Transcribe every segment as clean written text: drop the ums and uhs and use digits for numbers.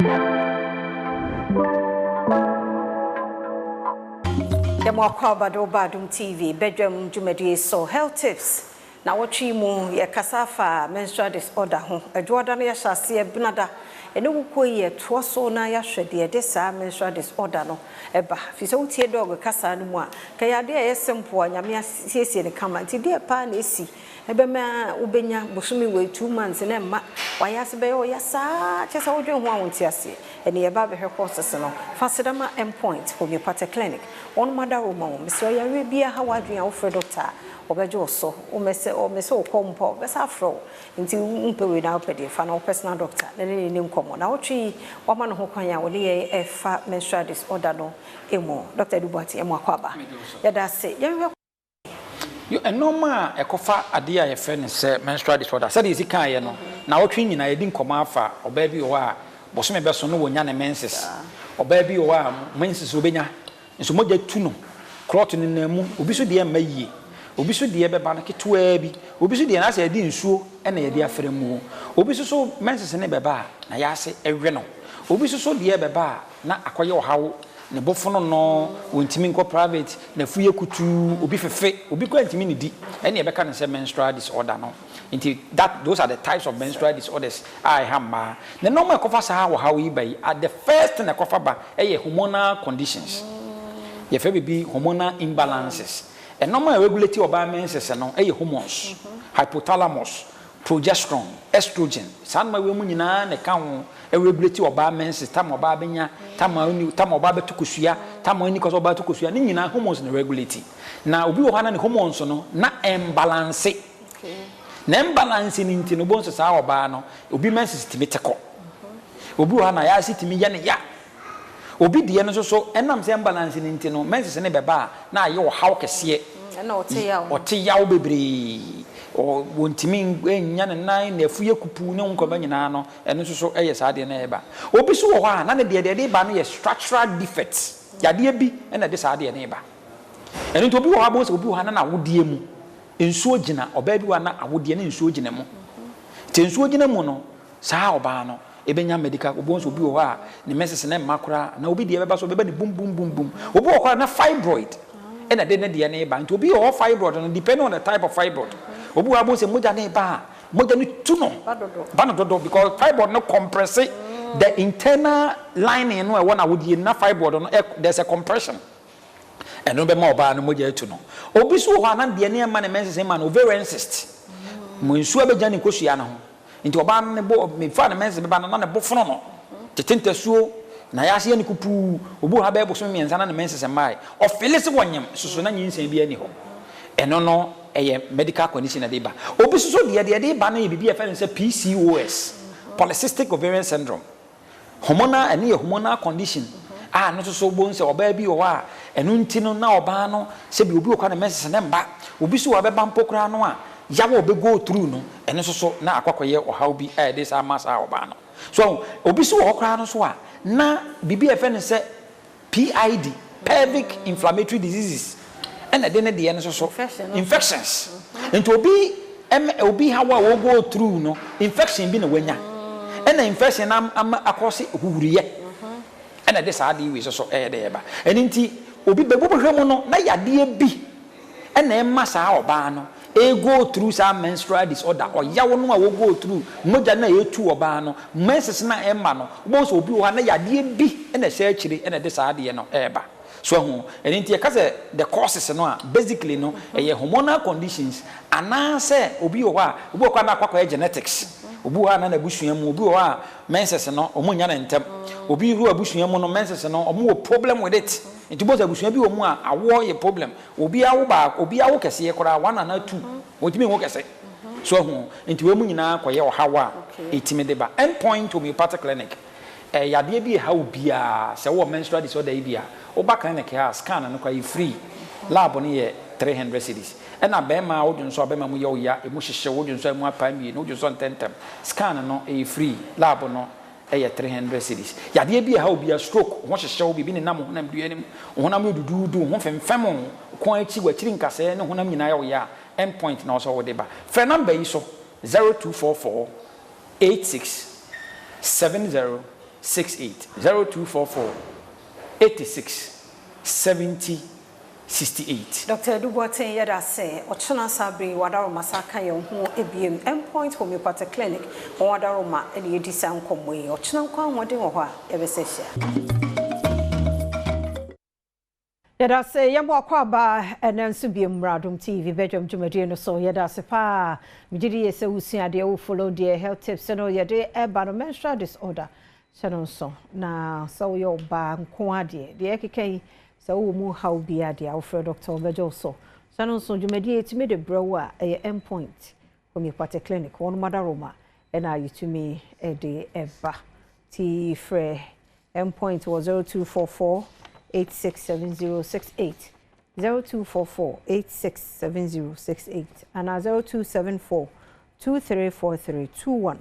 Yɛma wo akwaaba de wo ba Adom TV badwam dwumadie so, Health Tips. Na wɔtwe mu yɛkasa fa menstrual disorder ho. Adwoada no yɛhyɛ aseɛ, benada ɛne wokuo yi yɛtoa so na yɛahwɛ deɛ ɛde saa menstrual disorder no ɛba. Firi sɛ wotie doc kasa no mu a, kɛyɛ adeɛ a ɛyɛ simple a Nyame asiesie ne kama. Nti deɛ paa na ɛsi ɛbɛma wobɛnya bosome wei 2 months na ɛma wayɛ ase bɛyɛ ɔyɛ saa kyɛ sɛ wodwen ho a wonte aseɛ. Ɛne yɛba abɛhwɛ courses no fa sedama Endpoint Homeopathic Clinic. Wɔn mada wo ma wo mesrɛ yareɛ biara ha w'adwene a, wofrɛ doctor a, wɔbɛgye wo so. Womɛsɛ ɔmɛsɛ wokɔ mpo a, wɔbɛsa afrɛ wo. Nti wompɛ wei na wopɛ deɛ, fa na wo personal doctor na ne nkɔmmɔ. Na wotwe yi wama no ho kwan a wɔne yɛn ɛfa menstrual disorder no emu. Dr. Edubuate, ɛmu akɔ aba, yɛda ase. Yɛnhwɛ. Yo, ɛnɔɔma a ɛkɔfa adeɛ a yɛfrɛ no sɛ menstrual disorder, sɛdeɛ yɛsi kaeɛ no, na wɔtwe nyinaa yɛdi nkɔmmɔ afa ɔbaa bi wɔ hɔ a bosome bɛso no wɔnya ne menses, ɔbaa bi wɔ hɔ a menses wɔbɛnya nso mogya tu no, clot no nam mu, obi so deɛ mma yie, obi so deɛ bɛba no ketewaa bi, obi so deɛ n'asɛ yɛde nsuo ɛna yɛde afrɛ mu, obi so so menses ne bɛba a na yɛase ɛwe no, obi so so deɛ bɛba a na akɔyɛ ɔhaw, ne bofono no wɔntumi nkɔ private, n'afu yɛ kutuu, obi fefe, obi kora ntumi ne di. Ɛne yɛbɛka no sɛ menstrual disorder no. Nti that those are the types of menstrual disorders a ɛha mmaa. Na nneɛma a ɛkɔfa saa ɔhaw yi ba yi, at the first thing ɛkɔfa ba ɛyɛ hormonal conditions. Yɛfrɛ biribi hormonal imbalances. Ɛnɔɔma a regulate ɔbaa menses no ɛyɛ hormones, hypothalamus, progesterone, estrogen. Saa nneɛma wei mu nyinaa na ɛka ho ɛregulate ɔbaa menses. Tam ɔbaa bɛnya tam a ɔni, tam ɔbaa bɛto kosua, tam a ɔni kɔsɛ ɔbaa to kosua ne nyinaa, hormones na regulate. Na obi wɔ hɔ a na ne hormones no na imbalance, na imbalance ne nti no, obɔnso saa ɔbaa no obi menses tumi te kɔ, obi wɔ hɔ a na yɛase tumi yɛ ne ya. Obi deɛ no nso so ɛnam sɛ imbalance ne nti no, menses ne bɛba a na ayɛ ɔhaw kɛseɛ. Ɛna ɔte yaw. Ɔte yaw bebree, ɔ wɔntumi nya ne nan na afu yɛ kupu ne nkɔmɔ nyinaa no, ɛno nso so ɛyɛ saa deɛ no ɛba. Obi so wɔ hɔ a na ne deɛ de ba no yɛ structural defect, yadeɛ bi ɛna ɛde saa deɛ no ba. Ɛno nti obi wɔ hɔ abɔ sɛ obi wɔ hɔ a na n'awodeɛ mu nsuo gyina. Ɔbaa bi wɔ hɔ a na awodeɛ ne nsuo gyina mu, nti nsuo gyina mu no, saa ɔbaa no ebɛnya medical. Obi nso, obi wɔ hɔ a ne menses ne mma koraa, na obi deɛ bɛba so bɛba ne bum bum bum bum. Obi wɔ hɔ a na fibroid ɛna de ne deɛ ne ba. Nti obi wɔ hɔ, fibroid no, depending on the type of fibroid, obi wɔ hɔ a sɛ mogya ne ba a, mogya no tu no. Ba dodo. Ba no dodo, because fibroid no compress the internal lining no a ɛwɔ n'awodeɛ no, na fibroid no there's a compression. Ɛno bɛma ɔbaa no mogya atu no. Obi so wɔ hɔ a na deɛ ne ɛma ne menses ma no ovarian cyst mo, nsuo abɛgya ne nkosua no ho. Nti ɔbaa no ne bo mefa ne menses bɛba no na ne bo fono no tete ntasuo na yɛase yɛ ne kupuu. Obi wɔ ha bɛyɛ bosome 3 na ne menses mmae, ɔfeel sɛ wɔnyam soso na nyinsɛn bi ani hɔ. Ɛno no ɛyɛ medical condition na de ba. Obi soso deɛ de ba no yɛ biribi a yɛfrɛ no sɛ PCOS, polycystic ovarian syndrome. Hormonal, ɛno yɛ hormonal condition a no nso so wobɛhu sɛ ɔbaa bi wɔ hɔ a ɛno nti no na ɔbaa no sɛbi obi wɔ kɔ ne menses ne mba, obi so wɔ bɛba mpo koraa no a yaw a ɔbɛgo through no, ɛno nso so na akɔkɔyɛ ɔhaw bi a yɛde saa ma saa ɔbaa no so. Obi so wɔ hɔ koraa no so a na biribi a yɛfrɛ no sɛ PID, pelvic inflammatory diseases, ɛna ɛde ne deɛ no nso so. Infection no. Infections. Nti obi ɛmɛ obi haw a wɔgo through no, infection bi na wanya, ɛna infection ama akɔse huhuriyɛ, ɛna ɛde saa adeɛ wei soso ɛyɛ de ɛba. Ɛno nti obi bɛbu bɛhwɛ mu no na yadeɛ bi ɛna ɛma saa ɔbaa no ɛgo through saa menstrual disorder. Ɔyaw no a wɔgo through, mogya no a ɛtu ɔbaa no, menses no a ɛma no, wobɛhu sɛ obi wɔ hɔ a na yadeɛ bi ɛna ɛhyɛ akyire ɛna ɛde saa adeɛ no ɛɛba so ahu. Ɛno nti yɛka sɛ the causes no a, basically no ɛyɛ hormonal conditions, anaasɛ obi wɔ hɔ a, obi wɔ hɔ a na akɔakɔyɛ genetics. Obi wɔ hɔ a na n'abusua mu, obi wɔ hɔ a menses no ɔmo nya ne ntɛm, obi wɔ abusua mu no menses no ɔmo wɔ problem with it. Nti bɔ sɛ abusua bi wɔ mu a awoɔ yɛ problem, obi awo baako, obi awo kɛseɛ koraa one anaa two, wɔntumi nwo kɛse so ahu. Nti wɔn mu nyinaa kɔyɛ ɔhaw a ɛtumi de ba Endpoint Homeopathic Clinic. Yadeɛ bi ɛha wo biara sɛ wowɔ menstrual disorder yi bi a, woba clinic ha a, scan no koraa yɛ free, lab no yɛ 300 cedis. Ɛna bɛrima a wodwo nso a bɛrima mu yɛ wo ya, emu hyehyɛ, wodwo nso a emu apa mmienu, wodwo nso ntɛntɛm, scan no ɛyɛ free, lab no ɛyɛ 300 cedis. Yadeɛ bi ɛha wo biara, stroke, ho hyehyɛ wo, biribi nenam wo honam dua no mu, wo honam yɛ duduudu, ho femfɛm wo kɔn akyi, w'akyiri nkasɛɛ ne honam nyinaa yɛ wo ya a, Endpoint na ɔsɛ wode ba. Frɛ number yi so: 0244 86 70. 68. 0244 86 70 68. Dr. Edu Boateng, yɛda ase. Ɔkyena saa bere wadaroma sa ka yɛn ho ebiem. Endpoint Homeopathic Clinic wɔn wadaroma ɛna yɛdi saa nkɔmmɔ yi. Ɔkyena nkɔ ahoɔden wɔ hɔ a, yɛbɛsɛ hyia. Yɛda ase, yɛmmɔ akɔ aba ɛnɛ nso biem mmra Adom TV bɛdwam dwumadie no so. Yɛda ase paa. Megye di yɛ sɛ wosua adeɛ, wo follow deɛ health tips no yɛde ɛba no. Menstrual disorder, hyɛ no nso na sɛ woyɛ ɔbaa nko adeɛ deɛ ɛkeka yi, sɛ wowɔ mu haw bi adeɛ a, wofrɛ doctor, ɔbɛgye wo so. Hyɛ no nso, dwumadie yɛtumi de brɛ wo a, ɛyɛ Endpoint Homeopathic Clinic wɔn madaroma ɛna yɛtumi ɛde ɛba. Ti frɛ Endpoint wɔ 0244 867068, 0244 867068 anaa 0274 234321.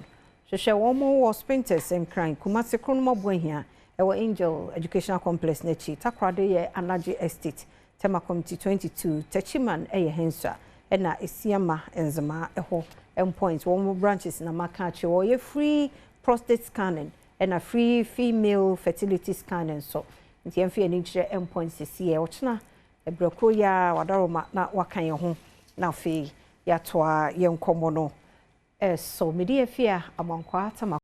Hwehwɛ wɔn mo wɔ Spintex, Nkran, Kumasi, Kronum Abuahia, ɛwɔ Angel Educational Complex n'akyi. Takoradi yɛ Anagye Estate, Tema Community 22, Techiman ɛyɛ Hensua, ɛna Esiama Nzema ɛhɔ. Endpoint wɔn mo branches na maka akyerɛ, wɔyɛ free prostate scanning ɛna free female fertility scanning so, nti yɛmfa yɛn ani nkyerɛ Endpoint sisi yɛ. Ɔkyena ɛbrɛ koro yi a, wadaroma na waka yɛn ho na afei yɛatoa yɛn nkɔmmɔ no ɛso. Mede afie a Amankwaa Tama.